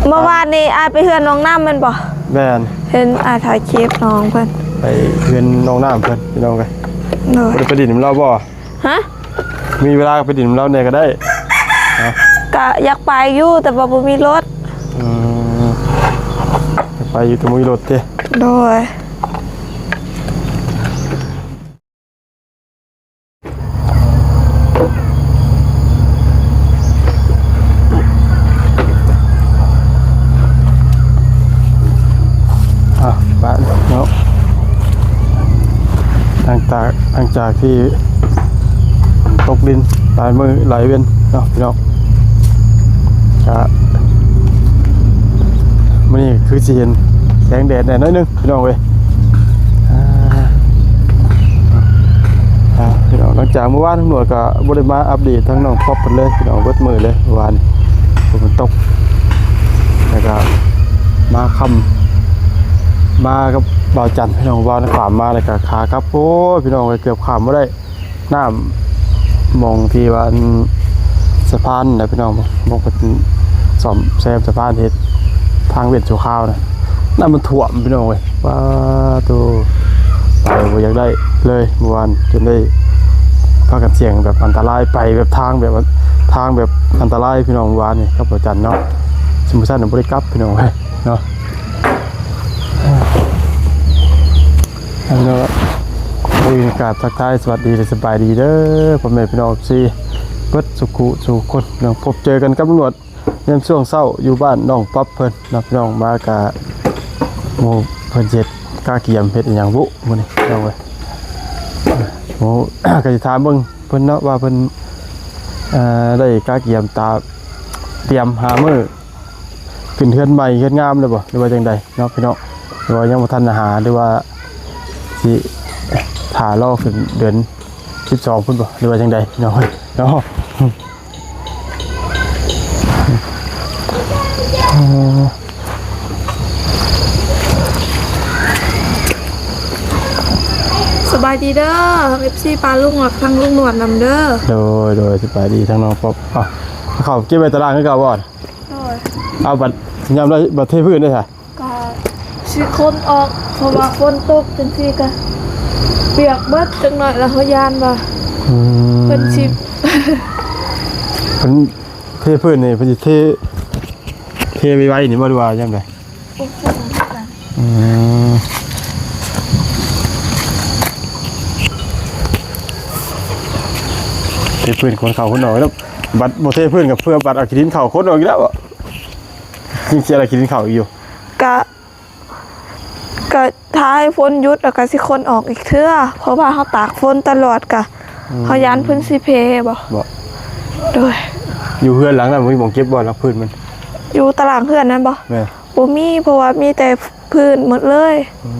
ເມື່ອວານນີ້ອ້າຍໄປເຮືອນນ້ອງນ້ຳແມ່ນບໍ່? ແມ່ນ. ເຫັນອ້າຍຖ່າຍຄລິບນ້ອງເພິ່ນ ໄປເຮືອນນ້ອງນ້ຳເພິ່ນ ພີ່ນ້ອງເອີຍ. ໂດຍ. ບໍ່ໄດ້ໄປຫຼິ້ນນຳລາວບໍ່? ຮະ? ມີເວລາກໍໄປຫຼິ້ນນຳລາວແດ່ກໍໄດ້. ກະຢາກໄປຢູ່ ແຕ່ວ່າບໍ່ມີລົດ. ອືມ ຢາກໄປຢູ່ ແຕ່ບໍ່ມີລົດຕິ? ໂດຍ. ອ່ະ ບາດເນາະ ຫຼັງຈາກ ຫຼັງຈາກທີ່ຕົກລິນຫຼາຍມື້ຫຼາຍເວັນເນາະ ພີ່ນ້ອງ ກະ ມື້ນີ້ຄືຊິເຫັນແສງແດດແດ່ໜ້ອຍໜຶ່ງ ພີ່ນ້ອງເອີຍ. ອ່າ ອ່າ ພີ່ນ້ອງ ຫຼັງຈາກມື້ວານຕຳຫຼວດກໍບໍ່ໄດ້ມາອັບເດດທາງນ້ອງປັອບເພິ່ນເລີຍ ພີ່ນ້ອງ ເບິດມື້ເລີຍ ເມື່ອວານຝົນມັນຕົກ ແລ້ວກໍມາຄ່ຳ ມາກັບບ່າວຈັນ ພີ່ນ້ອງ ວານຂ້າມມາ ແລ້ວກໍຂາກັບ ໂອ້ຍ ພີ່ນ້ອງເອີຍ ເກືອບຂ້າມບໍ່ໄດ້. ນ້ຳໝ່ອງທີ່ວ່າອັນສະພານນະພີ່ນ້ອງ ໝ່ອງເພິ່ນສ້ອມແຊມສະພານເຮັດທາງເວັນຊົ່ວຄາວນະ ນ້ຳມັນຖ້ວມພີ່ນ້ອງເອີຍ. ປາໂຕ ໄປບໍ່ຢາກໄດ້ເລີຍເມື່ອວານ ຈົນໄດ້ພາກັນສ່ຽງແບບອັນຕະລາຍ ໄປແບບທາງແບບ ທາງແບບອັນຕະລາຍພີ່ນ້ອງ ເມື່ອວານນີ້ກັບອາຈານເນາະ. ຊຸມຊັ້ນບໍ່ໄດ້ກັບພີ່ນ້ອງເອີຍເນາະ. ອັນເນາະ ໂອ້ຍ ກາບທັກທາຍສະຫວັດດີ ແລະ ສະບາຍດີເດີ ພໍ່ແມ່ພີ່ນ້ອງ ເອັຟຊີ ເບິດສູ່ຄູ່ສູ່ຄົນເນາະ. ພົບເຈີກັນກັບຕຳຫຼວດຍາມຊ່ວງເຊົ້າ ຢູ່ບ້ານນ້ອງປັອບເພິ່ນເນາະ ພີ່ນ້ອງ. ມາກະ ໂອ້ ເພິ່ນຊິເຮັດກະກຽມເຮັດອີ່ຫຍັງບຸມື້ນີ້ ພີ່ນ້ອງເອີຍ. ໂອ້ ກະຊິຖາມເບິ່ງເພິ່ນເນາະ ວ່າເພິ່ນ ເອີ ໄດ້ກະກຽມຕາ ຕຽມຫາມື້ ຂຶ້ນເຮືອນໃໝ່ເຮືອນງາມແລ້ວບໍ່ ຫຼືວ່າຈັ່ງໃດເນາະ ພີ່ນ້ອງ? ຫຼືວ່າຍັງບໍ່ທັນຫາ ຫຼືວ່າຊິຖ້າລໍຂຶ້ນເດືອນສິບສອງພຸ້ນບໍ່ ຫຼືວ່າຈັ່ງໃດ ພີ່ນ້ອງເນາະ? ສະບາຍດີເດີ ເອັຟຊີ ປ້າລຸງ ແລະ ທັງລຸງໜວດນຳເດີ. ໂດຍ ໂດຍ ສະບາຍດີທັງນ້ອງປັອບ. ເອົາ ເຂົ້າເກັບໄວ້ຕາລາງຄືເກົ່າບໍ່? ໂດຍ. ເອົາ ບັດຍາມໃດ ບັດເທພື້ນເດ້ຊະ? ກໍຊິຂົນອອກ ເພາະວ່າຝົນຕົກຈັ່ງຊີ້ກໍປຽກເບິດ. ຈັກໜ້ອຍລະເຮົາຢ້ານວ່າ ອືມ ເພິ່ນຊິ ເພິ່ນເທພື້ນນີ້ ເພິ່ນຊິເທ ເທໄວໆນີ້ບໍ່ ຫຼືວ່າຍາມໃດ? ອືມ ເທພື້ນຂົນເຂົ້າຂົນອອກແລ້ວ ບັດບໍ່ເທພື້ນກໍເພື່ອບັດເອົາຂີ້ດິນເຂົ້າຂົນອອກອີກແລ້ວ ຍັງເສຍລະຂີ້ດິນເຂົ້າອີກຢູ່. ກະ ກະຖ້າໃຫ້ຝົນຢຸດ ແລ້ວກະຊິຂົນອອກອີກເທື່ອ ເພາະວ່າເຮົາຕາກຝົນຕະຫຼອດ ກະ ອືມ ເຮົາຢ້ານເພິ່ນຊິເພບໍ່. ບໍ່ ໂດຍ. ຢູ່ເຮືອນຫຼັງນັ້ນບໍ່ມີໝ່ອງເກັບບໍ່ ຫຼັງພື້ນມັນ? ຢູ່ຕາລາງເຮືອນນັ້ນບໍ່? ແມ່ນ. ບໍ່ມີ ເພາະວ່າມີແຕ່ພື້ນໝົດເລີຍ. ອື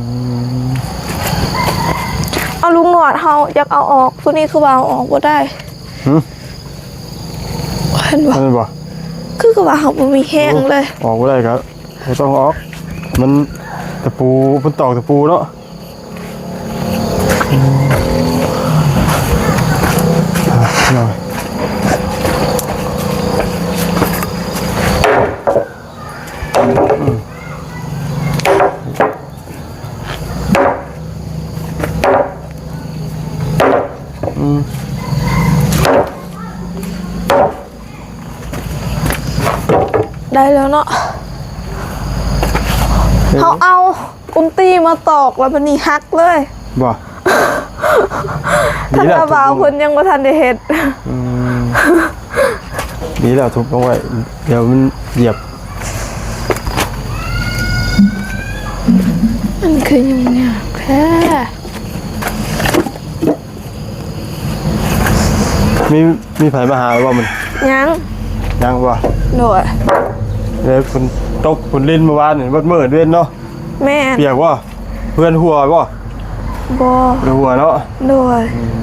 ມ ເອົາ ລຸງໜວດ ເຮົາຢາກເອົາອອກ ໂຕນີ້ຄືວ່າເອົາອອກບໍ່ໄດ້. ຫື? ເຫັນບໍ່? ເຫັນບໍ່? ຄື ຄືວ່າເຮົາບໍ່ມີແຮງເລີຍ. ໂອ້ ອອກບໍ່ໄດ້ກໍບໍ່ຕ້ອງອອກ ມັນຕະປູ ເພິ່ນຕອກຕະປູເນາະ. ອືມ ອ່າ ເນາະ. ອືມ ອືມ ໄດ້ແລ້ວເນາະ. ເອີ ເຮົາເອົາ ອຸນຕີມາຕອກແລ້ວບັດນີ້ຫັກເລີຍ. ບໍ່? ທັງກະບ່າວເພິ່ນຍັງບໍ່ທັນໄດ້ເຮັດ. ອືມ ດີແລ້ວທຸບລົງໄວ້ ດຽວມັນຢຽບ. ມັນຄືຫຍຸ້ງຍາກແທ້. ມີ ມີໃຜມາຫາບໍ່ມື້ນີ້? ຍັງ ຍັງບໍ່? ໂດຍ. ເອີ ຝົນຕົກຝົນລິນມື້ວານນີ້ ເບິດມື້ເວັນເນາະ. ແມ່ນ. ປຽກບໍ່? ເພື່ອນຮົ່ວບໍ່? ບໍ່ ເພື່ອນຮົ່ວເນາະ. ໂດຍ. ອືມ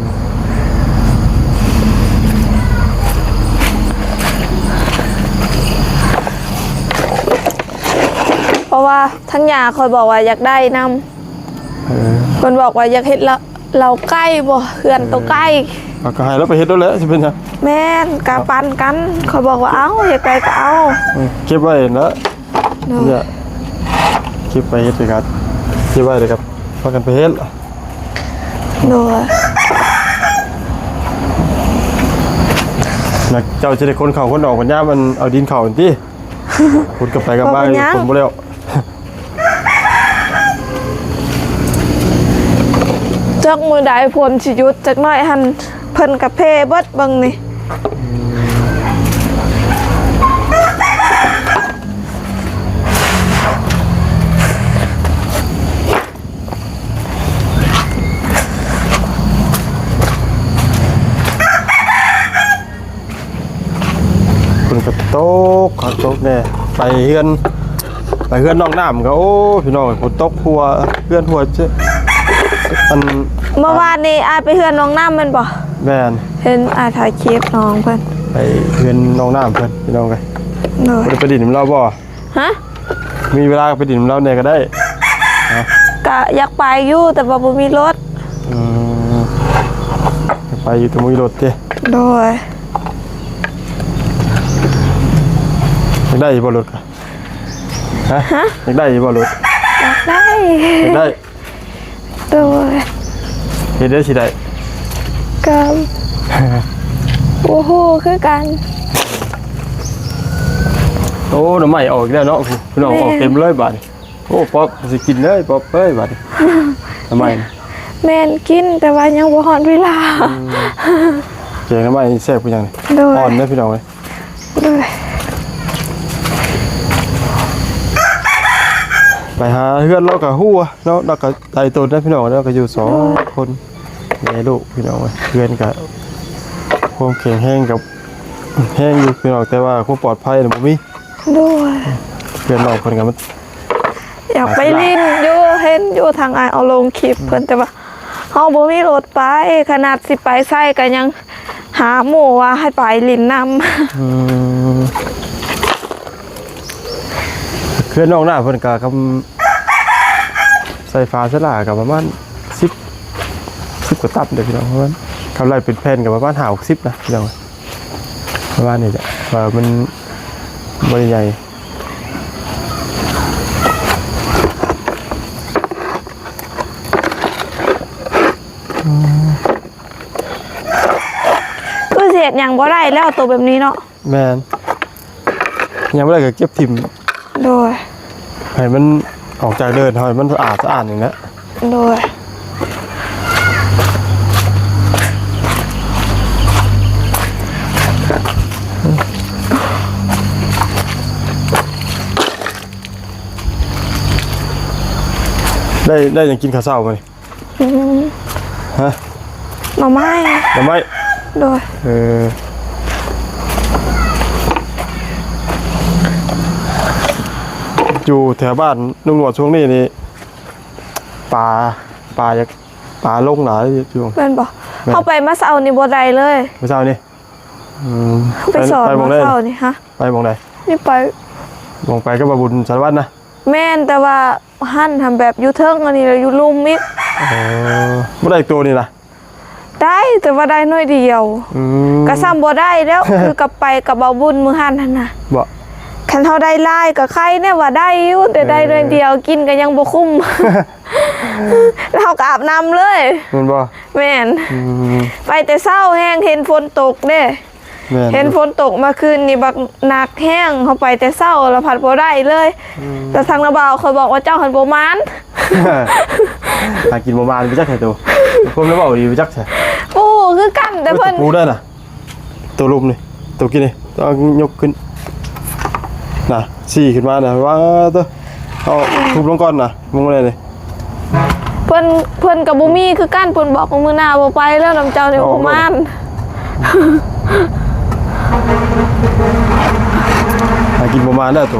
ເພາະວ່າທາງຍ່າຂ້ອຍບອກວ່າຢາກໄດ້ນຳ. ເອີ ເພິ່ນບອກວ່າຢາກເຮັດເລົ້າ ເລົ້າໄກ່ບໍ່ ເຮືອນໂຕໄກ່. ເອີ ເອົາ ກໍໃຫ້ລາວໄປເຮັດໂລດແຫຼະ ຊິເປັນຫຍັງ. ແມ່ນ ກະປັນກັນ ເອົາ ຂ້ອຍບອກວ່າເອົາ ຢາກໄດ້ກໍເອົາ. ເອີ ເກັບໄວ້ຫັ້ນລະ. ໂດຍ ເກັບໄປເຮັດເລີຍຄັບ ເກັບໄວ້ເລີຍຄັບ ພາກັນໄປເຮັດ ໂດຍ ແລ້ວເຈົ້າຊິໄດ້ຂົນເຂົ້າຂົນອອກ ບັດຍາມມັນເອົາດິນເຂົ້າຫັ້ນຕິ ຂົນກັບໄປກັບມາ ບໍ່ເປັນຫຍັງ ຂົນບໍ່ແລ້ວ ຈັກມື້ໃດຝົນຊິຢຸດຈັກໜ້ອຍຫັ້ນ ເພິ່ນກະເພເບິດເບິ່ງນີ້ ຝົນກະຕົກຄັກຕົກແນ່ ໄປເຮືອນ ໄປເຮືອນນ້ອງນ້ຳກະ ໂອ້ ພີ່ນ້ອງ ຝົນຕົກຫົວ ເຮືອນຫົວ ອັນ ເມື່ອວານນີ້ອ້າຍໄປເຮືອນນ້ອງນ້ຳແມ່ນບໍ່? ແມ່ນ ເຫັນອ້າຍຖ່າຍຄລິບນ້ອງເພິ່ນ ໄປເຮືອນນ້ອງນ້ຳເພິ່ນ ພີ່ນ້ອງເອີຍ ໂດຍ ບໍ່ໄດ້ໄປຫຼິ້ນນຳລາວບໍ່? ຮະ? ມີເວລາກະໄປຫຼິ້ນນຳລາວແດ່ກະໄດ້ ກະຢາກໄປຢູ່ ແຕ່ວ່າບໍ່ມີລົດ ອືມ ຢາກໄປຢູ່ແຕ່ບໍ່ມີລົດຕິ ໂດຍ ຢາກໄດ້ຢູ່ບໍ່ລົດ? ຮະ? ຮະ? ຢາກໄດ້ຢູ່ບໍ່ລົດ? ຢາກໄດ້ ຢາກໄດ້ ໂດຍ ເຮັດໄດ້ຊິໄດ້ ກະບໍ່ຮູ້ຄືກັນ ໂອ້ ໜໍ່ໄມ້ອອກອີກແລ້ວເນາະ ພີ່ນ້ອງ ແມ່ນ ອອກເຕັມເລີຍບາດນີ້ ໂອ້ ປອບຊິກິນເລີຍ ປອບເອີຍ ບາດນີ້ ໜໍ່ໄມ້ ແມ່ນກິນ ແຕ່ວ່າຍັງບໍ່ຮອດເວລາ ອືມ ແກງໜໍ່ໄມ້ແຊບຄືຫຍັງນີ້ ໂດຍ ອ່ອນເດີພີ່ນ້ອງເອີຍ ໂດຍ ໄປຫາເຮືອນລາວກະຮູ້ເນາະ ລາວກະ ໄຕ່ຕົນເດີພີ່ນ້ອງ ແລ້ວກະຢູ່ສອງຄົນ ແມ່ລູກພີ່ນ້ອງເອີຍ ເຮືອນກະຄວາມແຂງແຮງກະແຮງຢູ່ພີ່ນ້ອງ ແຕ່ວ່າຄວາມປອດໄພນະບໍ່ມີ ໂດຍ ເຮືອນນ້ອງເພິ່ນກະມັນ ຢາກໄປຫຼິ້ນຢູ່ ເຫັນຢູ່ທາງອ້າຍເອົາລົງຄລິບເພິ່ນ ແຕ່ວ່າເຮົາບໍ່ມີລົດໄປ ຂະໜາດຊິໄປໃສກະຍັງ ຫາໝູ່ວ່າໃຫ້ໄປຫຼິ້ນນຳ ອືມ ເຮືອນນ້ອງນ້ຳເພິ່ນກະ ຄຳ ໃສ່ຝາສາລາກະປະມານສິບ ສິບກວ່າຕັບເດີພີ່ນ້ອງ ປະມານ ຄຳໄລ່ເປັນແຜ່ນກະປະມານຫ້າຫົກສິບນະພີ່ນ້ອງ ປະມານນີ້ແຫຼະ ວ່າມັນບໍ່ໄດ້ໃຫຍ່ ອືມ ຄືຊິເຮັດຫຍັງບໍ່ໄດ້ແລ້ວ ໂຕແບບນີ້ເນາະ ແມ່ນ ຫຍັງບໍ່ໄດ້ກະເກັບຖິ້ມ ໂດຍ ໃຫ້ມັນອອກຈາກເດີ່ນເຮົາ ໃຫ້ມັນສະອາດສະອ້ານນີ້ແຫຼະ ໂດຍ ໄດ້ ໄດ້ຫຍັງກິນເຂົ້າເຊົ້າມື້ນີ້? ອືມ ຮະ? ໜໍ່ໄມ້ ໜໍ່ໄມ້ ໂດຍ ເອີ ຢູ່ແຖວບ້ານລຸງໜວດຊ່ວງນີ້ນີ້ ປາ ປາຢາກ ປາລົງຫຼາຍຢູ່ ແມ່ນບໍ່? ແມ່ນ ເຮົາໄປມາເຊົ້ານີ້ບໍ່ໄດ້ເລີຍ ມື້ເຊົ້ານີ້ ອືມ ໄປສອນ ໄປໝ່ອງໃດ? ມາເຊົ້ານີ້ ຮະ? ໄປໝ່ອງໃດ? ນີ້ໄປ ໝ່ອງໄປກັບບ່າວບຸນສາລະວັນນະ? ແມ່ນ ແຕ່ວ່າຫັ້ນຫັ້ນແບບຢູ່ເທິງ ອັນນີ້ລະຢູ່ລຸ່ມອີກ ເອີ ບໍ່ໄດ້ໂຕນີ້ລະ? ໄດ້ ແຕ່ວ່າໄດ້ໜ້ອຍດຽວ ອືມ ກະສ່ຳບໍ່ໄດ້ແລ້ວ ຄືກັບໄປກັບບ່າວບຸນມື້ຫັ້ນຫັ້ນນະ ບໍ່ ຄັນເຮົາໄດ້ຫຼາຍກະໄຄແນ່ວ່າໄດ້ຢູ່ ແຕ່ໄດ້ໜ້ອຍດຽວ ເອີ ກິນກະຍັງບໍ່ຄຸ້ມ ແລ້ວເຮົາກະອາບນ້ຳເລີຍ ແມ່ນບໍ່? ແມ່ນ ອືມ ໄປແຕ່ເຊົ້າແຮງ ເຫັນຝົນຕົກເດ້ ແມ່ນ ເຫັນຝົນຕົກມາຄືນນີ້ບັກໜັກແຮງ ເຮົາໄປແຕ່ເຊົ້າລະພັດບໍ່ໄດ້ເລີຍ ອືມ ແລ້ວທາງນ້າບ່າວຂ້ອຍບອກວ່າເຈົ້າຫັ້ນບໍ່ໝານ ຫາກິນບໍ່ໝານໄປຈັກໃສໂຕ ຄວາມລະເວົ້າດີໄປຈັກໃສ ບໍ່ຮູ້ຄືກັນ ແຕ່ເພິ່ນ ໂອ້ຍ ຕະປູໄດ້ນະ ໂຕລຸ່ມນີ້ ໂຕກີ້ນີ້ ຕ້ອງຍົກຂຶ້ນນະ ຊີ້ຂຶ້ນມານະ ວ່າໂຕ ເອົາທຸບລົງກ່ອນນະ ມຸງແລ້ວນີ້ ເພິ່ນ ເພິ່ນກະບໍ່ມີຄືກັນ ເພິ່ນບອກວ່າມື້ໜ້າບໍ່ໄປແລ້ວນຳເຈົ້ານີ້ ບໍ່ໝານ ຫາກິນບໍ່ໝານແລ້ວໂຕ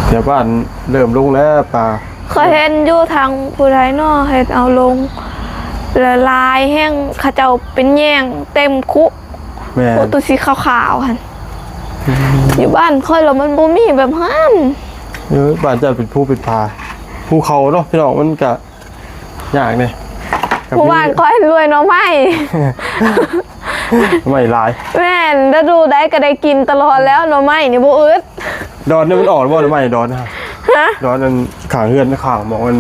ແຖວບ້ານເລີ່ມລົງແລ້ວປາ ຂ້ອຍເຫັນຢູ່ທາງຜູ້ໃດເນາະ ເຮັດເອົາລົງ ລະຫຼາຍແຮງ ເຂົາເຈົ້າໄປແຍ່ງເຕັມຄຸ ແມ່ນ ໂອ ໂຕສີຂາວໆຫັ້ນ ອືມ ຢູ່ບ້ານຂ້ອຍລະມັນບໍ່ມີແບບຫັ້ນ ເອີ ບ້ານເຈົ້າເປັນພູເປັນຜາ ພູເຂົາເນາະ ພີ່ນ້ອງ ມັນກະຍາກເດ້ ໝູ່ບ້ານຂ້ອຍລວຍໜໍ່ໄມ້ ໜໍ່ໄມ້ຫຼາຍ. ແມ່ນ ລະດູໃດກໍໄດ້ກິນຕະຫຼອດແລ້ວ ໜໍ່ໄມ້ນີ້ບໍ່ອຶດ. ດອນນີ້ມັນອອກແລ້ວບໍ່ ໜໍ່ໄມ້ດອນນະ? ຮະ? ດອນນັ້ນຂ້າງເຮືອນ ຂ້າງໝ່ອງອັນ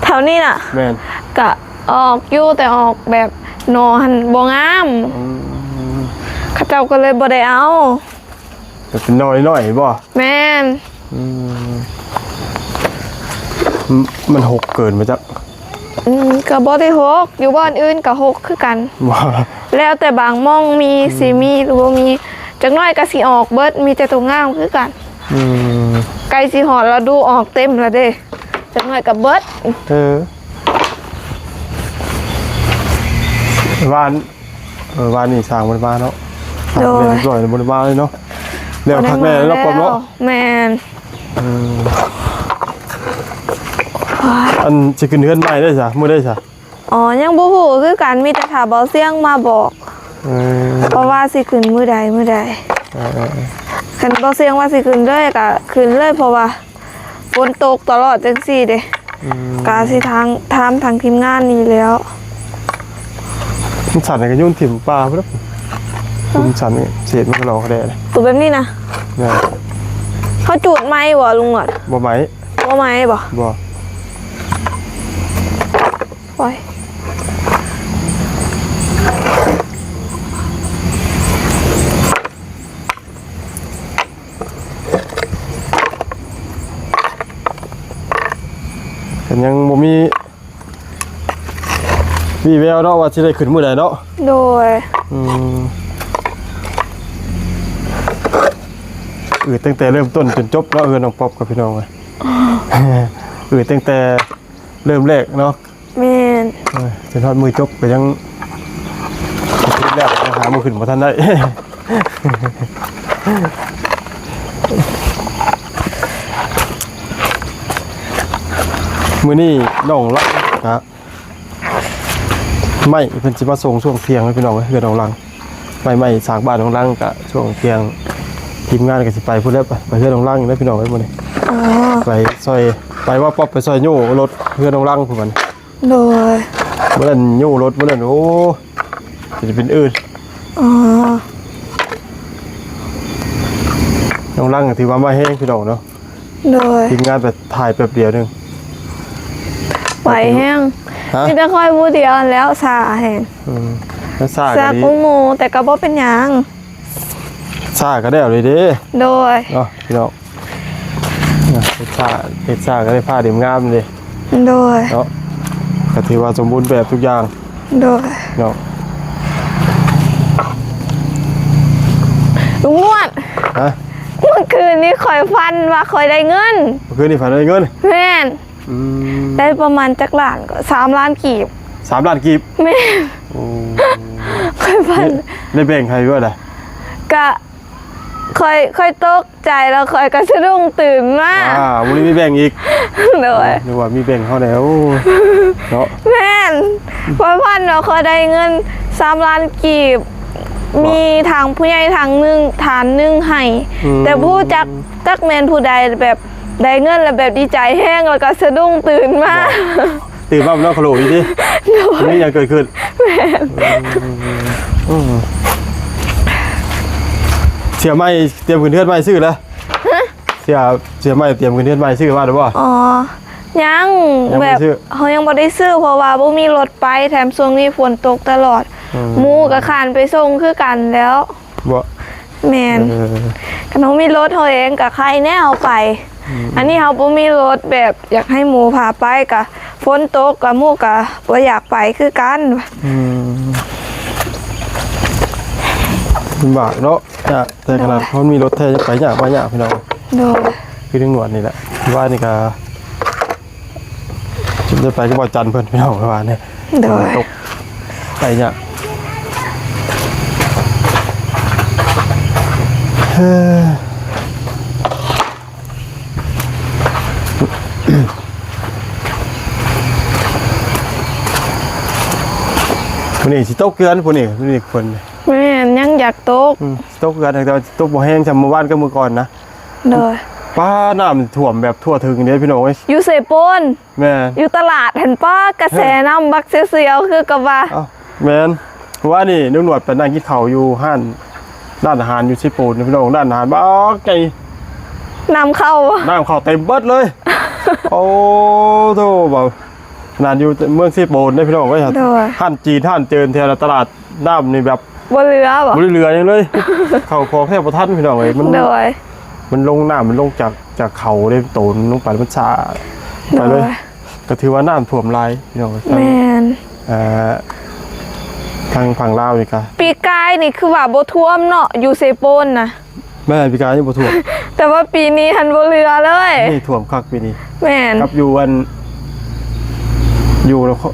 ແຖວນີ້ນະ? ແມ່ນ ກະອອກຢູ່ ແຕ່ອອກແບບໜໍ່ຫັ້ນບໍ່ງາມ. ອືມ ເຂົາເຈົ້າກໍເລີຍບໍ່ໄດ້ເອົາ. ແບບເປັນໜໍ່ນ້ອຍໆ ບໍ່? ແມ່ນ. ອືມ ມັນ ມັນຮົກເກີນບໍ່ຈັກ? ອືມ ກໍບໍ່ໄດ້ຮົກ ຢູ່ບ່ອນອື່ນກໍຮົກຄືກັນ. ບໍ່ ແລ້ວແຕ່ບາງໝ່ອງມີ ອືມ ຊິມີຫຼືບໍ່ມີ ຈັກໜ້ອຍກໍຊິອອກເບິດ ມີແຕ່ໂຕງາມຄືກັນ. ອືມ ໃກ້ຊິຮອດລະດູອອກເຕັມແລ້ວເດ້ ຈັກໜ້ອຍກໍເບິດ. ເອີ ວານ ເອີ ວານນີ້ຊ່າງບໍ່ໄດ້ມາເນາະ. ໂດຍ ເອົາແມ່ນ ເອົາແມ່ນ ບໍ່ໄດ້ມາເລີຍເນາະ ປ້ອມເນາະ. ແມ່ນ. ເອີ ອັນຊິຂຶ້ນເຮືອນໃໝ່ໄດ້ຊະ ມື້ໃດຊະ? ອໍ ຍັງບໍ່ຮູ້ຄືກັນ ມີແຕ່ຖ້າເບົາສຽງມາບອກ. ເອີ ເພາະວ່າຊິຂຶ້ນມື້ໃດ ມື້ໃດ. ເອີ ຄັນເບົາສຽງວ່າຊິຂຶ້ນເລີຍກໍຂຶ້ນເລີຍ ເພາະວ່າ ຝົນຕົກຕະຫຼອດຈັ່ງຊີ້ເດ້. ອືມ ກະຊິທາງ ຖາມທາງທີມງານນີ້ແລ້ວ. ມັນສັ່ນກໍໂຍນຖິ້ມປ່າພຸ້ນລະ. ມັນສັ່ນເສດມັນກໍຫຼອກແດ່. ໂຕແບບນີ້ນະ? ແມ່ນ. ເຂົາຈູດໄໝບໍ່ລຸງໜວດ? ບໍ່ໄໝ. ບໍ່ໄໝບໍ່? ບໍ່. ໂອ້ຍ ກໍຍັງບໍ່ມີວີ່ແວວເນາະ ວ່າຊິໄດ້ຂຶ້ນມື້ໃດເນາະ. ໂດຍ. ອືມ ອືດຕັ້ງແຕ່ເລີ່ມຕົ້ນຈົນຈົບເນາະ ເຮືອນນ້ອງປັອບກັບພີ່ນ້ອງເອີຍ. ອືດຕັ້ງແຕ່ເລີ່ມແລກເນາະ. ແມ່ນ. ເອີ ຈົນຮອດມື້ຈົບກໍຍັງ ແລ້ວຍັງຫາມື້ຂຶ້ນບໍ່ທັນໄດ້. ມື້ນີ້ນ້ອງລັກນະ ໄມ້ເພິ່ນຊິມາສົ່ງຊ່ວງທ່ຽງ ພີ່ນ້ອງເອີຍ ເຮືອນນ້ອງລັງ. ໄມ້ ໄມ້ສາກບ້ານນ້ອງລັງ ກະຊ່ວງທ່ຽງທີມງານກໍຊິໄປພຸ້ນແຫຼະ ໄປ ໄປເຮືອນນ້ອງລັງເດ້ພີ່ນ້ອງເອີຍ ມື້ນີ້. ອໍ ໄປຊ່ອຍ ໄປວ່າປັອບ ໄປຊ່ອຍໂຍກລົດເຮືອນນ້ອງລັງພຸ້ນ. ໂດຍ. ມື້ນັ້ນໂຍກລົດ ມື້ນັ້ນ ໂອ້ ຈະເປັນອື່ນ. ອໍ ນ້ອງລັງກໍຖືວ່າມາແຮງພີ່ນ້ອງເນາະ. ໂດຍ. ທີມງານໄປຖ່າຍແປັບດຽວໜຶ່ງ ໄວແຮງ. ຮະ? ມີແຕ່ຂ້ອຍຜູ້ດຽວຫັ້ນແຫຼ້ວ ຊ້າແຮງ. ອືມ ມັນຊ້າກໍດີ ຊ້າກວ່າໝູ່ ແຕ່ກໍບໍ່ເປັນຫຍັງ. ຊ້າກໍແລ້ວເລີຍເດ້. ໂດຍ. ເນາະ ພີ່ນ້ອງ ເຮັດຊ້າ ເຮັດຊ້າກໍໄດ້ຜ້າເຫຼັ້ມງາມເດ້. ໂດຍ. ເນາະ ກໍຖືວ່າສົມບູນແບບທຸກຢ່າງ. ໂດຍ. ເນາະ ລຸງນວດ. ຮະ? ເມື່ອຄືນນີ້ຂ້ອຍຝັນວ່າຂ້ອຍໄດ້ເງິນ. ເມື່ອຄືນນີ້ຝັນໄດ້ເງິນ? ແມ່ນ. ອືມ ໄດ້ປະມານຈັກລ້ານກໍ ສາມລ້ານກີບ. ສາມລ້ານກີບ? ແມ່ນ. ໂອ້ ຂ້ອຍຝັນ ໄດ້ ໄດ້ແບ່ງໃຫ້ບໍ່ລະ? ກະຂ້ອຍ ຂ້ອຍຕົກໃຈ ແລ້ວຂ້ອຍກໍສະດຸ້ງຕື່ນມາ. ອ່າ ມື້ນີ້ມີແບ່ງອີກ. ໂດຍ. ນຶກວ່າມີແບ່ງເຮົາແດ່ ໂອ້ ເນາະ. ແມ່ນ. ຂ້ອຍຝັນວ່າຂ້ອຍໄດ້ເງິນສາມລ້ານກີບ. ມີທາງຜູ້ໃຫຍ່ທາງໜຶ່ງ ທ່ານໜຶ່ງໃຫ້. ອືມ ແຕ່ບໍ່ຮູ້ຈັກ ຈັກແມ່ນຜູ້ໃດ ແບບໄດ້ເງິນແລ້ວແບບດີໃຈແຮງ ແລ້ວກໍສະດຸ້ງຕື່ນມາ. ບໍ່ ຕື່ນມາເນາະ ຂະໂຫຼດອີ່ຫຼີ. ໂດຍ. ມີຫຍັງເກີດຂຶ້ນ? ແມ່ນ. ອືມ ອືມ ເສື້ອໃໝ່ ຕຽມຂຶ້ນເຮືອນໃໝ່ຊື້ແລ້ວ? ຮະ? ເສື້ອ ເສື້ອໃໝ່ຕຽມຂຶ້ນເຮືອນໃໝ່ຊື້ມາແລ້ວບໍ່? ອໍ ຍັງ ຍັງບໍ່ໄດ້ຊື້. ແບບເຮົາຍັງບໍ່ໄດ້ຊື້ ເພາະວ່າບໍ່ມີລົດໄປ ແຖມຊ່ວງນີ້ຝົນຕົກຕະຫຼອດ. ອືມ ໝູກໍຂ້ານໄປສົ່ງຄືກັນແລ້ວ. ບໍ່ ແມ່ນ. ເອີ ຄັນເຮົາມີລົດເຮົາເອງກໍໄຄແນ່ເຮົາໄປ. ອືມ ອັນນີ້ເຮົາບໍ່ມີລົດ ແບບຢາກໃຫ້ໝູພາໄປ ກໍຝົນຕົກ ກໍໝູກໍບໍ່ຢາກໄປຄືກັນ. ອືມ ລຳບາກເນາະ. ຍາກ ແຕ່ຂະໜາດ ໂດຍ ເຮົາມີລົດແທ້ຍັງໄປຍາກມາຍາກ ພີ່ນ້ອງ. ໂດຍ. ຄືເລື່ອງນວດນີ້ແຫຼະ ວ່ານີ້ກໍ ຈະໄດ້ໄປກັບອາຈານເພິ່ນ ພີ່ນ້ອງ ວ່ານີ້. ໂດຍ. ຝົນຕົກ ໄປຍາກ. ເອີ ມື້ນີ້ຊິຕົກເກືອນ ຜູ້ນີ້ ມື້ນີ້ຝົນ. ແມ່ນ ຍັງຢາກຕົກ. ອືມ ຊິຕົກເກືອນ ແຕ່ວ່າຕົກບໍ່ແຮງສ່ຳມື້ວານກັບມື້ກ່ອນນະ. ໂດຍ. ປ້າ ນ້ຳຖ້ວມແບບທົ່ວເຖິງເດ້ ພີ່ນ້ອງເອີຍ. ຢູ່ເຊໂປນ. ແມ່ນ. ຢູ່ຕະຫຼາດຫັ້ນ ປ້າ ກະແສນ້ຳບັກເຊວໆ ຄືກັບວ່າ. ອ້າວ ແມ່ນ. ວ່ານີ້ລຸງໜວດໄປນັ່ງກິນເຂົ້າຢູ່ຮ້ານ ຮ້ານອາຫານຢູ່ເຊໂປນ ພີ່ນ້ອງ ຮ້ານອາຫານບັກໃຫຍ່ ນ້ຳເຂົ້າ ນ້ຳເຂົ້າເຕັມເບິດເລີຍ. ໂອ້ໂທ້ ວ່າຂະໜາດຢູ່ເມືອງເຊໂປນເດ້ ພີ່ນ້ອງເອີຍ ໂດຍ ຮ້ານຈີນ ຮ້ານເຈີນ ແຖວຕະຫຼາດນ້ຳນີ້ແບບ ບໍ່ເຫຼືອບໍ່? ບໍ່ໄດ້ເຫຼືອຫຍັງເລີຍ ເຂົ້າຂອງແທບບໍ່ທັນ ພີ່ນ້ອງເອີຍ ມັນ ໂດຍ ມັນລົງນ້ຳ ມັນລົງຈາກ ຈາກເຂົາເດ້ ໂຕນລົງໄປ ມັນຊ້າ ໂດຍ ໄປເລີຍ. ກໍຖືວ່ານ້ຳຖ້ວມຫຼາຍ ພີ່ນ້ອງເອີຍ ແມ່ນ ເອີ ທາງຝັ່ງລາວນີ້ກະ ປີກາຍນີ້ຄືວ່າບໍ່ຖ້ວມເນາະ ຢູ່ເຊໂປນນະ. ແມ່ນ ປີກາຍຍັງບໍ່ຖ້ວມ ແຕ່ວ່າປີນີ້ຫັ້ນບໍ່ເຫຼືອເລີຍ ນີ້ຖ້ວມຄັກປີນີ້. ແມ່ນ ກັບຢູ່ອັນ ຢູ່ນະຄອນ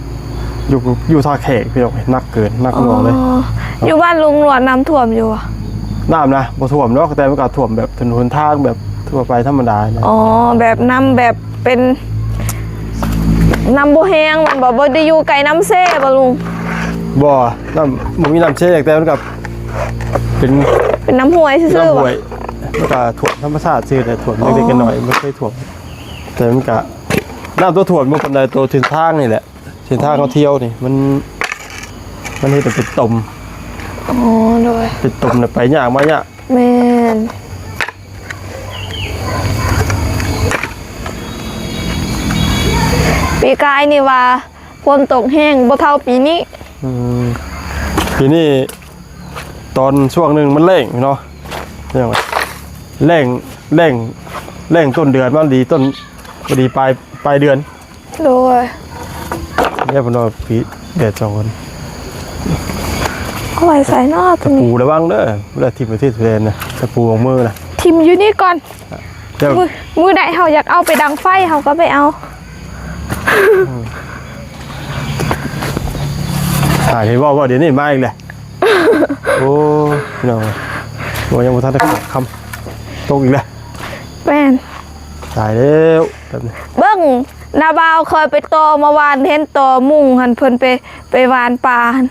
ຢູ່ ຢູ່ທ່າແຂກ ພີ່ນ້ອງເອີຍ ໜັກເກີນ ໜັກໜ່ວງເລີຍ. ອໍ ຢູ່ບ້ານລຸງຫຼວດນ້ຳຖ້ວມຢູ່ບໍ່? ນ້ຳນະບໍ່ຖ້ວມດອກ ແຕ່ມັນກໍຖ້ວມແບບຖະໜົນຫົນທາງແບບທົ່ວໄປທຳມະດານະ. ອໍ ແບບນ້ຳແບບ ເປັນນ້ຳບໍ່ແຮງແມ່ນບໍ່? ບໍ່ໄດ້ຢູ່ໃກ້ນ້ຳເຊບໍ່ລຸງ? ບໍ່ ນ້ຳ ບໍ່ມີນ້ຳເຊ ແຕ່ມັນກໍເປັນ ເປັນນ້ຳຫ້ວຍຊື່ໆ ນ້ຳຫ້ວຍ ບໍ່? ມັນກໍຖ້ວມທຳມະຊາດຊື່ແຫຼະ ຖ້ວມເລັກໆ ອໍ ນ້ອຍໆ ບໍ່ເຄີຍຖ້ວມ ແຕ່ມັນກໍ ນ້ຳຕົວຖ້ວມບໍ່ປານໃດ ຕົວເສັ້ນທາງນີ້ແຫຼະ ເສັ້ນທາງເຮົາທ່ຽວນີ້ ມັນ ມັນເຮັດໃຫ້ເປັນຕົມ. ອໍ ໂດຍ ເປັນຕົມ ແລ້ວໄປຍາກມາຍາກ. ແມ່ນ ປີກາຍນີ້ວ່າຝົນຕົກແຮງ ບໍ່ເທົ່າປີນີ້. ອືມ ປີນີ້ຕອນຊ່ວງໜຶ່ງມັນແລ້ງເນາະ ແລ້ງ ແລ້ງ ແລ້ງຕົ້ນເດືອນ ມັນດີຕົ້ນ ພໍດີປາຍ ປາຍເດືອນ. ໂດຍ ແລ້ວເພິ່ນວ່າປີແດດສອງຄົນ ເອົາໄວ້ໃສເນາະ ຕະປູ ໂຕນີ້ ລະວັງເດີ ເວລາຖິ້ມໄປທີ່ສະແດນນະ ຕະປູຂອງມືນະ ຖິ້ມຢູ່ນີ້ກ່ອນ ດຽວ ມື້ ມື້ໃດເຮົາຢາກເອົາໄປດັງໄຟ ເຮົາກໍໄປເອົາ. ອືມ ຫາຍເຫັນເວົ້າ ເວົ້າດຽວນີ້ມາອີກແລ້ວ. ໂອ້ຍ ພີ່ນ້ອງເອີຍ ເວົ້າຍັງບໍ່ທັນໄດ້ຄຳ ຕົກອີກແລ້ວ. ແມ່ນ ຕາຍແລ້ວ ແບບນີ້ ເບິ່ງ ນ້າບ່າວຂ້ອຍໄປຕໍ່ມາວານ ເຫັນຕໍ່ມຸ້ງຫັ້ນ ເພິ່ນໄປ ໄປຫວ່ານປາຫັ້ນ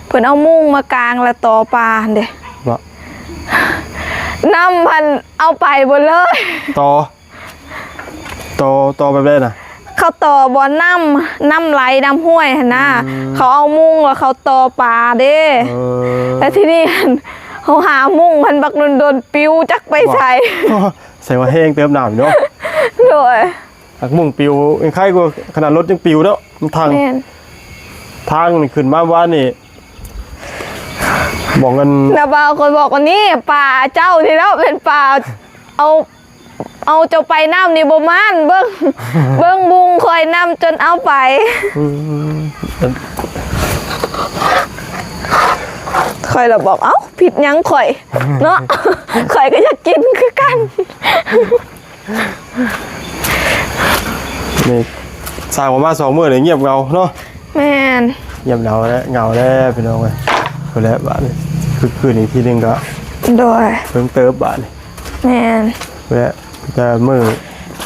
ເພິ່ນເອົາມຸ້ງມາກາງແລ້ວຕໍ່ປາຫັ້ນເດ້ ບໍ່? ນ້ຳຫັ້ນເອົາໄປເບິດເລີຍ ຕໍ່ ຕໍ່ ຕໍ່ແບບໃດນະ? ເຂົາຕໍ່ບ່ອນນ້ຳ ນ້ຳໄຫຼ ນ້ຳຫ້ວຍຫັ້ນນະ ອືມ ເຂົາເອົາມຸ້ງແລ້ວເຂົາຕໍ່ປາເດ້ ເອີ ແລ້ວທີນີ້ເຮົາຫາມຸ້ງຫັ້ນບັກດົນໆ ປິວຈັກໄປໃສ ບໍ່? ແສດງວ່າແຮງເຕີບນ້ຳເນາະ ໂດຍ ຫາກມຸ້ງປິວ ຍັງໄຄກວ່າຂະໜາດລົດຍັງປິວເນາະ ມັນທາງ ແມ່ນ ທາງນີ້ຂຶ້ນມາວານນີ້ ບອກເງິນ ນ້າບ່າວຂ້ອຍບອກວ່ານີ້ ປາເຈົ້ານີ້ແຫຼະ ເປັນປາເອົາ ເອົາເຈົ້າໄປ ນ້ຳນີ້ບໍ່ໝານ ເບິ່ງ ເບິ່ງບຸງຂ້ອຍ ນ້ຳຈົນເອົາໄປ ອືມ ຂ້ອຍລະບອກ ເອົ້າ ຜິດຫຍັງຂ້ອຍເນາະ ຂ້ອຍກໍຢາກກິນຄືກັນ. ນີ້ສ້າງປະມານສອງມື້ນີ້ງຽບເຫງົາເນາະ ແມ່ນ ງຽບເຫງົາແລ້ວ ເຫງົາແລ້ວພີ່ນ້ອງເອີຍ ພຸ້ນແຫຼະບາດນີ້ ຄຶກຄື້ນອີກທີໜຶ່ງກໍ ໂດຍ ເພິ່ງເຕີບບາດນີ້ ແມ່ນ ແລະ ແຕ່ມື້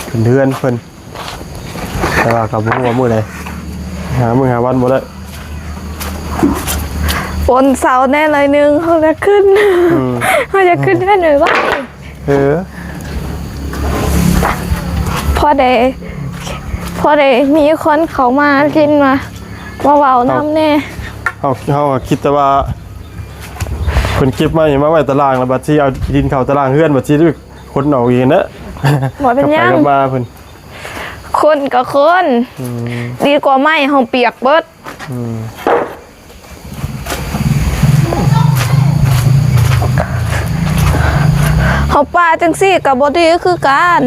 ຂຶ້ນເຮືອນເພິ່ນ ແຕ່ວ່າກໍບໍ່ຮູ້ວ່າມື້ໃດ ຫາມື້ຫາວັນບໍ່ໄດ້ ຝົນເຊົາແດ່ໜ້ອຍໜຶ່ງ ເຮົາຈະຂຶ້ນ ອືມ ເຮົາຈະຂຶ້ນເຮືອນໄວໆ ເອີ ພໍໄດ້ ພໍໄດ້ມີຄົນເຂົ້າມາຫຼິ້ນ ມາ ມາເວົ້ານຳແດ່ ເຮົາ ເຮົາ ເຮົາກໍຄິດແຕ່ວ່າ ເພິ່ນເກັບມານີ້ມາໄວ້ຕາລ່າງ ແລ້ວບັດຊິເອົາດິນເຂົ້າຕາລ່າງເຮືອນ ບັດຊິໄດ້ຂົນອອກອີກຫັ້ນແຫຼະ ບໍ່ເປັນຫຍັງ ກັບໄປກັບມາເພິ່ນ ຄົນກໍຄົນ ອືມ ດີກວ່າໄມ້ເຮົາປຽກເບິດ ອືມ ເຮົາປາຈັ່ງຊີ້ກໍບໍ່ດີຄືກັນ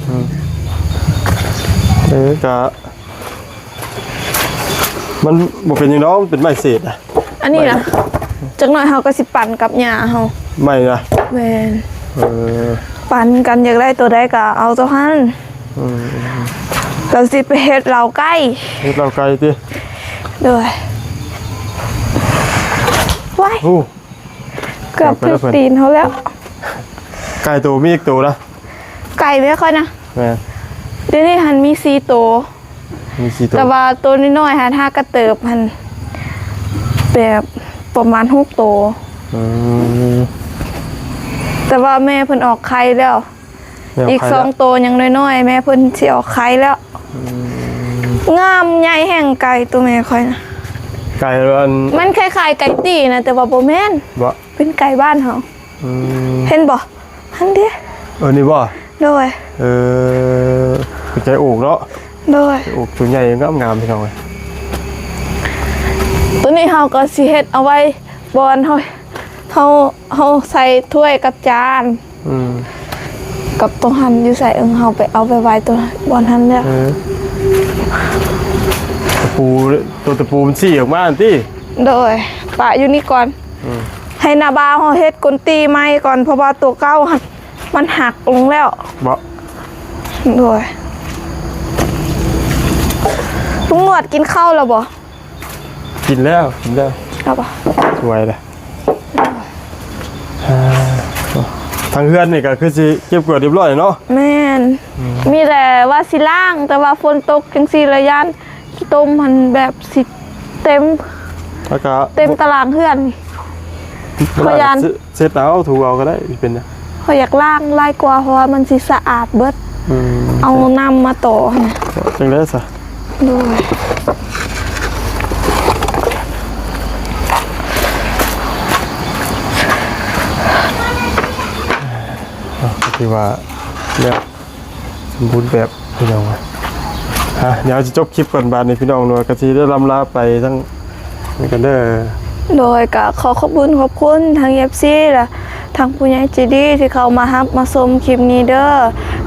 ອືມ ເອີ ກະ ມັນບໍ່ເປັນຫຍັງດອກ ມັນເປັນໄມ້ເສດນະ ອັນນີ້ນະ ໄມ້ ຈັກໜ້ອຍເຮົາກໍຊິປັ່ນກັບຫຍ້າເຮົາ ໄມ້ນະ ແມ່ນ ເອີ ປັ່ນກັນ ຢາກໄດ້ໂຕໃດກໍເອົາໂຕຫັ້ນ ອືມ ແລ້ວຊິໄປເຮັດເລົ້າໄກ່ ເຮັດເລົ້າໄກ່ຕິ ໂດຍ ວ້າຍ ໂອ້ ເກືອບຖືກຕີນເຮົາແລ້ວ ໄກ່ໂຕມີຈັກໂຕນະ? ໄກ່ແມ່ຂ້ອຍນະ ແມ່ນ ດຽວນີ້ຫັ້ນມີສີ່ໂຕ ມີສີ່ໂຕ ແຕ່ວ່າໂຕນ້ອຍໆຫັ້ນຫາກະເຕີບຫັ້ນ ແບບປະມານຫົກໂຕ ອືມ ແຕ່ວ່າແມ່ເພິ່ນອອກໄຂ່ແລ້ວ ແມ່ອອກໄຂ່ແລ້ວ ອີກສອງໂຕຍັງນ້ອຍໆ ແມ່ເພິ່ນຊິອອກໄຂ່ແລ້ວ ອືມ ງາມໃຫຍ່ແຮງໄກ່ໂຕແມ່ຂ້ອຍນະ ໄກ່ອັນ ມັນຄ້າຍໆໄກ່ຕີນະ ແຕ່ວ່າບໍ່ແມ່ນ ບໍ່ ເປັນໄກ່ບ້ານເຮົາ. ອືມ ເຫັນບໍ່? ຫັ້ນເດ້. ເອີ ນີ້ບໍ່? ໂດຍ. ເອີ ເປັນໄກ່ອອກເນາະ. ໂດຍ. ໄກ່ອອກຕົວໃຫຍ່ງາມໆ ພີ່ນ້ອງເອີຍ. ຕົວນີ້ເຮົາກໍຊິເຮັດເອົາໄວ້ບ່ອນເຮົາ ເຮົາ ເຮົາໃສ່ຖ້ວຍກັບຈານ. ອືມ ກັບຕົງຫັ້ນຢູ່ໃສ? ເອີ ເຮົາໄປເອົາໄປໄວ້ຕົວບ່ອນຫັ້ນແລ້ວ. ເອີ ຕະປູ ຕົວຕະປູມັນຊີ້ອອກມາຫັ້ນຕິ. ໂດຍ. ປະຢູ່ນີ້ກ່ອນ. ອືມ ໃຫ້ນ້າບ່າວເຮົາເຮັດກົ້ນຕີໃໝ່ກ່ອນ ເພາະວ່າຕົວເກົ່າຫັ້ນມັນຫັກລົງແລ້ວ. ບໍ່? ໂດຍ. ລຸງໜວດກິນເຂົ້າແລ້ວບໍ່? ກິນແລ້ວ ກິນແລ້ວ. ເອົາບໍ່? ສວຍເລີຍ. ອ່າ ທາງເຮືອນນີ້ກໍຄືຊິເກັບກວາດຮຽບຮ້ອຍເນາະ. ແມ່ນ. ອືມ ມີແຕ່ວ່າຊິລ້າງ ແຕ່ວ່າຝົນຕົກຈັ່ງຊີ້ລະຢ້ານຂີ້ຕົມຫັ້ນແບບຊິເຕັມ ແລ້ວກໍເຕັມຕາລາງເຮືອນນີ້. ຂ້ອຍຢ້ານ ເຊັດເອົາ ຖູເອົາກໍໄດ້ ເປັນຫຍັງ? ຂ້ອຍຢາກລ້າງຫຼາຍກວ່າ ເພາະວ່າມັນຊິສະອາດເບິດ. ອືມ ເອົານ້ຳມາຕໍ່ຫັ້ນນະ. ຈັ່ງໃດຊະ? ໂດຍ. ເອົາ ກໍຖືວ່າແລ້ວ ສົມບູນແບບ ພີ່ນ້ອງເອີຍ. ອ່ະ ດຽວຈະຈົບຄລິບກ່ອນບາດນີ້ ພີ່ນ້ອງເນາະ ກໍຊິໄດ້ລ່ຳລາໄປທັງນີ້ກັນເດີ. ໂດຍ ກໍຂໍຂອບຄຸນຂອບຄຸນທັງເອັຟຊີ ແລະ ທັງຜູ້ໃຫຍ່ໃຈດີທີ່ເຂົ້າມາຮັບມາຊົມຄລິບນີ້ເດີ.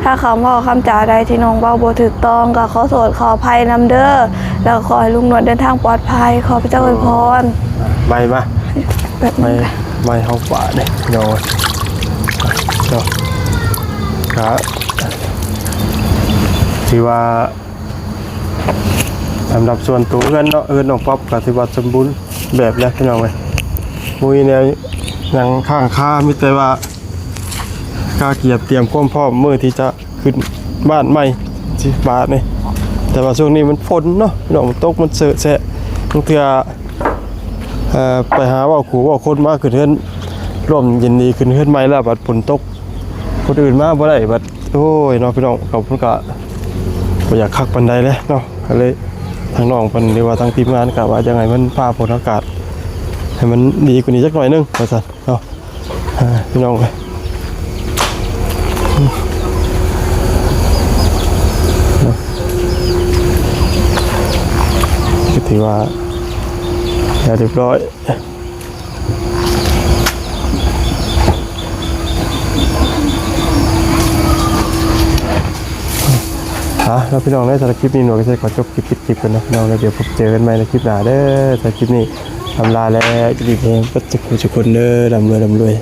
ຖ້າຄຳເວົ້າຄຳຈາໃດທີ່ນ້ອງເວົ້າບໍ່ຖືກຕ້ອງ ກໍຂໍໂທດຂໍອະໄພນຳເດີ ແລ້ວກໍຂໍໃຫ້ລຸງໜວດເດີນທາງປອດໄພ. ຂໍພະເຈົ້າອວຍພອນ. ໄມ້ມາ ແປັບໜຶ່ງ ໄມ້ ໄມ້ເຮົາປະເດ້ ພີ່ນ້ອງເອີຍ ເນາະ. ກໍ ຖືວ່າສຳລັບສ່ວນຕົວເຮືອນເນາະ ເຮືອນນ້ອງປັອບກໍຖືວ່າສົມບູນແບບແລ້ວ ພີ່ນ້ອງເອີຍ. ບໍ່ມີແນວຫຍັງຄ້າງຄາ ມີແຕ່ວ່າກະກຽມຕຽມຄວາມພ້ອມມື້ທີ່ຈະຂຶ້ນບ້ານໃໝ່ຊິບາດນີ້. ແຕ່ວ່າຊ່ວງນີ້ມັນຝົນເນາະ ພີ່ນ້ອງ ມັນຕົກ ມັນເຊາະແຊະ ບາງເທື່ອ ເອີ ໄປຫາເວົ້າຄູ່ເວົ້າຄົນມາຂຶ້ນເຮືອນ ຮ່ວມຍິນດີຂຶ້ນເຮືອນໃໝ່ແລ້ວ ບັດຝົນຕົກ ຄົນອື່ນມາບໍ່ໄດ້ ບັດ ໂອ້ຍເນາະ ພີ່ນ້ອງ. ກໍເພິ່ນກໍບໍ່ຢາກຄັກປານໃດແຫຼະເນາະ ກໍເລີຍ ທາງນ້ອງເພິ່ນ ຫຼືວ່າທາງທີມງານ ກໍວ່າຢາກໃຫ້ມັນຟ້າຝົນອາກາດໃຫ້ມັນດີກວ່ານີ້ຈັກໜ້ອຍໜຶ່ງ ວ່າຊັ້ນເນາະ ເອີ ພີ່ນ້ອງເອີຍ. ກໍຖືວ່າແລ້ວຮຽບຮ້ອຍ. ອ່ະ ແລ້ວພີ່ນ້ອງເອີຍ ສຳລັບຄລິບນີ້ໜວດກໍຊິຂໍຈົບຄລິບ ປິດຄລິບກ່ອນເນາະ ພີ່ນ້ອງເອີຍ. ດຽວພົບເຈີກັນໃໝ່ໃນຄລິບໜ້າເດີ. ສຳລັບຄລິບນີ້ ອຳລາ ແລະ ຢູ່ດີມີແຮງເບິດທຸກຜູ້ທຸກຄົນເດີ. ລ່ຳລວຍ ລ່ຳລວຍ.